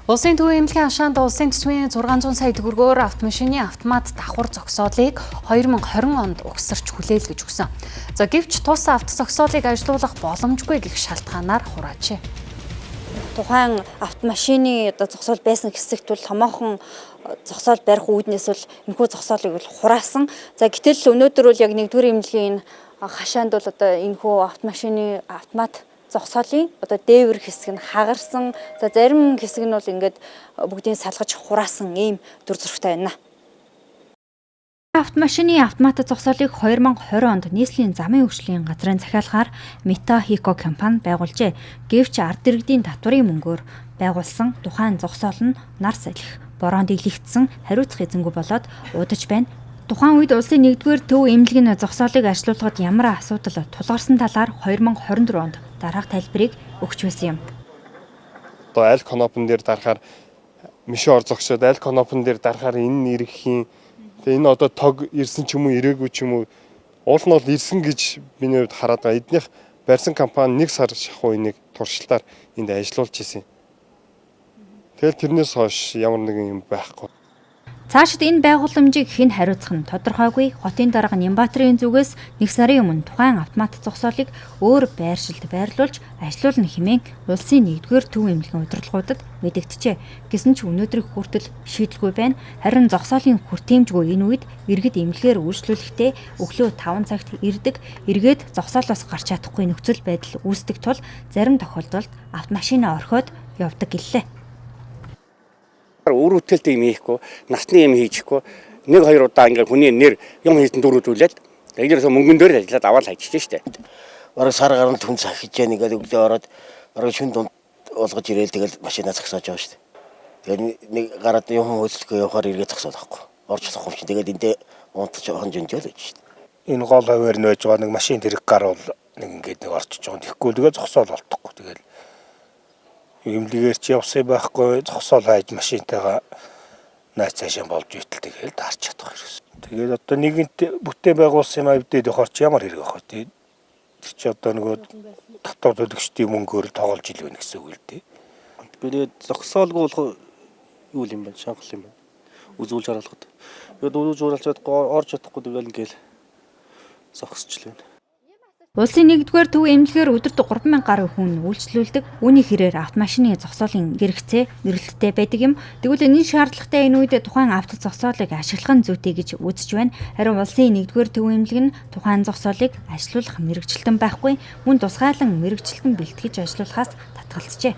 Улсын төвийн эмнэлгийн хашаанд улсын төсвийн 600 сая төгрөгөөр автомашины автомат давхар зогсоолыг 2020 онд угсарч хүлээлгэж өгсөн. За, гэвч тус автозогсоолыг ажилуулах боломжгүй гэх шалтгаанаар хураажээ. Тухайн автомашины одоо зогсоол байсан хэсэгт бол томоохон зогсоол барих үүднээс бол энэхүү зогсоолыг бол хураасан. За, гэтэл өнөөдөр бол яг нэгдүгээр эмнэлгийн энэ хашаанд бол одоо энэхүү автомашины автомат зогсоолын одоо дээвэр хэсэг нь хагарсан. За, зарим хэсэг нь бол ингээд бүгдийг салгаж хураасан ийм дүр зурагтай байна. Автомашины автомат зогсоолыг 2020 онд нийслэлийн замын хөгжлийн газрын захиалгаар Мета Хико компани байгуулжээ. Гэвч ард иргэдийн татварын мөнгөөр байгуулсан тухайн зогсоол нь нар салхи бороонд илэгдсэн, хариуцах эзэнгүй болоод удаж байна. Тухайн үед улсын нэгдүгээр төв эмнэлэг нь зогсоолыг ажилуулахад ямар асуудал тулгарсан талаар 2024 онд дараах тайлбарыг өгч байсан юм. Одоо аль кнопон дээр дарахаар мишин ор зогсоод, аль кнопон дээр дарахаар энэ ирэхийн. Тэгээ энэ одоо тог ирсэн ч юм уу, ирээгүй ч юм уу, уул нь бол ирсэн гэж миний хувьд хараад байгаа. Эднийх барьсан компани нэг сар шахуу энийг туршилтаар энд ажиллуулж исэн. Тэгэл тэрнээс хойш ямар нэгэн юм байхгүй. Цаашид энэ байгууламжийг хэн хариуцах нь тодорхойгүй. Хотын дарга Нямбатрын зүгээс нэг сарын өмнө тухайн автомат зогсоолыг өөр байршилд байрлуулж ажилуулна хэмээн улсын нэгдүгээр төв эмнэлгийн удирдлагуудад мэдэгджээ. Гэсэн ч өнөөдрийг хүртэл шийдэлгүй байна. Харин зогсоолын хүртээмжгүй энэ үед иргэд эмнэлгээр үйлчлүүлэхдээ өглөө 5 цагт ирдэг. Эргээд зогсоолоос гарч чадахгүй нөхцөл байдал үүсдэг тул зарим тохиолдолд автомашина орхиод явдаг гэллээ. Үр бүтээлтэй юм хийхгүй, насны юм хийчихгүй, нэг хоёр удаа ингээ хүний нэр юм хийсэн дөрүүдүүлээд тэрнээс мөнгөн дээр ажиллаад аваад хайчихж штэ. Бараг сар гарan түн захиж яа нэгээд өглөө ороод бараг шүн дунд болгож ирээл тэгэл машина зогсоож байгаа штэ. Тэгээд нэг гараад юм хөөцлөхгүй явахаар эргээ зогсоод байхгүй. Орж болохгүй юм чинь тэгээд эндээ унтаж хонжинжээ л гэж штэ. Энэ гол хаваар нь байж байгаа нэг машин тэрэг гарвал нэг ингээд нэг орчиж байгаа. Тэгэхгүй тэгээ зогсоол болтохгүй. Тэгэл эмнэлгээр чи явсан байхгүй, зогсоол хайж машинтайгаа найз цаашаа болж итэл тэгэл дарч чадах хэрэгсэн. Тэгээд одоо нэгэнт бүтээн байгуулсан юм авдээд явахаар чи ямар хэрэг авах вэ? Тэр чи одоо нөгөө татвар төлөгчдийн мөнгөөр тоглож ил байна гэсэн үг л дээ. Би тэгээд зогсоолгүй болох юу юм бэ? Шанхал юм байна. Үзүүлж харуулхад. Тэгээд үзүүлж харуулчаад орж чадахгүй тэгэл ингээл зогсчлээ. Улсын нэгдүгээр төв эмнэлгээр өдөрт 3000 гаруй хүн үйлчлүүлдэг. Үүний хэрээр автомашины зогсоолын хэрэгцээ нэрэлттэй байдаг юм. Тэгвэл энэ шаардлагатай энэ үед тухайн авто зогсоолыг ашиглах нь зүйтэй гэж үзэж байна. Харин улсын нэгдүгээр төв эмнэлэг нь тухайн зогсоолыг ажилуулах мэргэжилтэн байхгүй. Мөн тусгайлан мэргэжилтэн бэлтгэж ажилуулахаас татгалзжээ.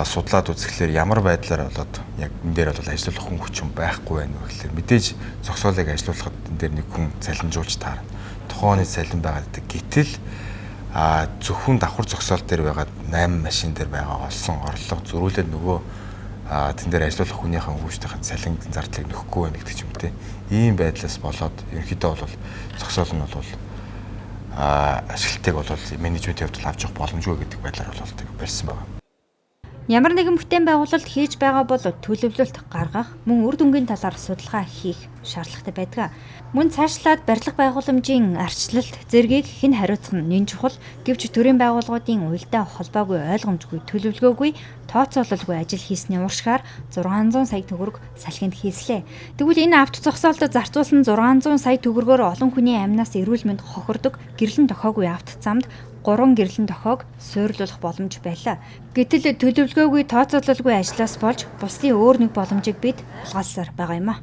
Судлаад үзэхлээр ямар байдлаар болоод яг энэ дээр бол ажиллах хүн хүчин байхгүй байна вэ гэхлээр мэдээж зогсоолыг ажилуулахад энэ дээр нэг хүн цалинжуулж таарна. Тухайн цалин байгаа гэдэг. Гэтэл зөвхөн давхар зогсоол дээр байгаа 8 машин дээр байгаа олсон орлого зөрүүлээд нөгөө тэн дээр ажиллах хүнийхэн хүүхдийн цалин зардлыг нөхгүй байна гэдэг ч юм те. Ийм байдлаас болоод ерөнхийдөө бол зогсоол нь бол ашиглалтыг бол менежментийн хувьд авч явах боломжгүй гэдэг байдлаар бол тэг барьсан байна. Ямар нэгэн бүтээн байгуулалт хийж байгаа бол төлөвлөлт гаргах, мөн үр дүнгийн талаар судалгаа хийх шаардлагатай байдаг. Мөн цаашлаад барилга байгууламжийн арчлалт зэргийг хэн хариуцах нь нэн чухал. Гэвч төрийн байгууллагуудын уялдаа холбоогүй, ойлгомжгүй, төлөвлөгөөгүй, тооцоололгүй ажил хийсний уршгаар 600 сая төгрөг салхинд хийслээ. Тэгвэл энэ авто зогсоолд зарцуулсан 600 сая төгрөгөөр олон хүний амнаас эрүүл мэнд хохирдог, гэрлэн тохиогүй авто замд 3 гэрлэн тохиог суйрлуулах боломж байлаа. Гэтэл төлөвлөгөөгүй, тооцоололгүй ажлаас болж бусдын өөр нэг боломжийг бид хулгайлсаар байгаа юм а.